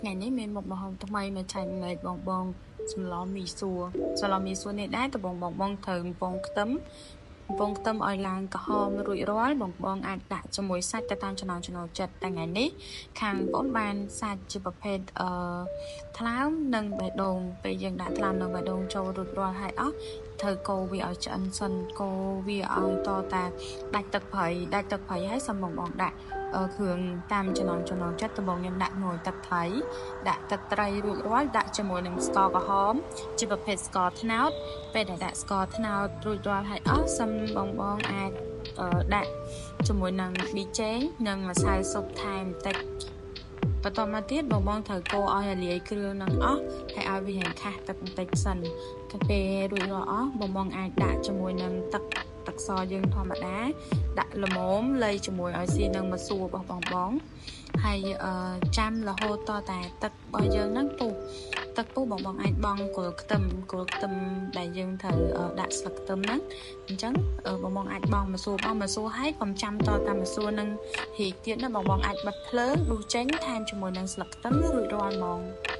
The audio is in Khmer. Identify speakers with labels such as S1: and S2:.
S1: ថ្ងៃនេះមានមុខម្ហូបថ្មីមកចែកម្លែកបងបងសម្លមីសួរសម្លមីសួរនេះដែរដំបងបងបងត្រូវកំពងខ្ទឹមកំពងខ្ទឹមឲ្យឡើងក្រហមរួចរាល់បងបងអាចដាក់ជាមួយសាច់ទៅតាមចំណង់ចំណូលចិត្តតែថ្ងៃនេះខាងបងបានសាច់ជាប្រភេទអឺថ្លើមនិងបេះដូងពេលយើងដាក់ថ្លើមនិងបេះដូងចូលរួចរាល់ហើយអស់ត្រូវកូរវាឲ្យឆ្អិនសិនកូរវាឲ្យតតាដាច់ទឹកប្រៃដាច់ទឹកប្រៃហើយសិនបងបងដាក់គ្រឿងតាមចំណង់ចំណូលចិត្តដំបូងខ្ញុំដាក់មួយទឹកត្រីដាក់ទឹកត្រីរួចរាល់ដាក់ជាមួយនឹងស្ករក្រហមជាប្រភេទស្ករត្នោតពេលដែលដាក់ស្ករត្នោតរួចរាល់ហើយអស់សិមបងបងអាចដាក់ជាមួយនឹងប៊ីចេងនិងម្សៅស៊ុបថែមបន្តិចបន្តមកទៀតបងបងត្រូវកូរឲ្យរលាយគ្រឿងនឹងអស់ហើយឲ្យវារាងខាស់ទឹកបន្តិចសិនទៅពេលរួចរាល់អស់បងបងអាចដាក់ជាមួយនឹងទឹកទឹកសយើងធម្មតាដាក់ល្មមលៃជាមួយឲ្យស៊ីនឹងម្សួររបស់បងបងហើយចាំរហូតតតែទឹករបស់យើងហ្នឹងពុះទឹកពុះបងបងអាចបង់គល់ខ្ទឹមគល់ខ្ទឹមដែលយើងត្រូវដាក់ស្លឹកខ្ទឹមហ្នឹងអញ្ចឹងបងបងអាចបង់ម្សួរបង់ម្សួរហើយកុំចាំតតាមម្សួរនឹងរីកទៀតណាបងបងអាចបិទភ្លើងដួសចេញថែមជាមួយនឹងស្លឹកខ្ទឹមរួចរាល់ហ្មង។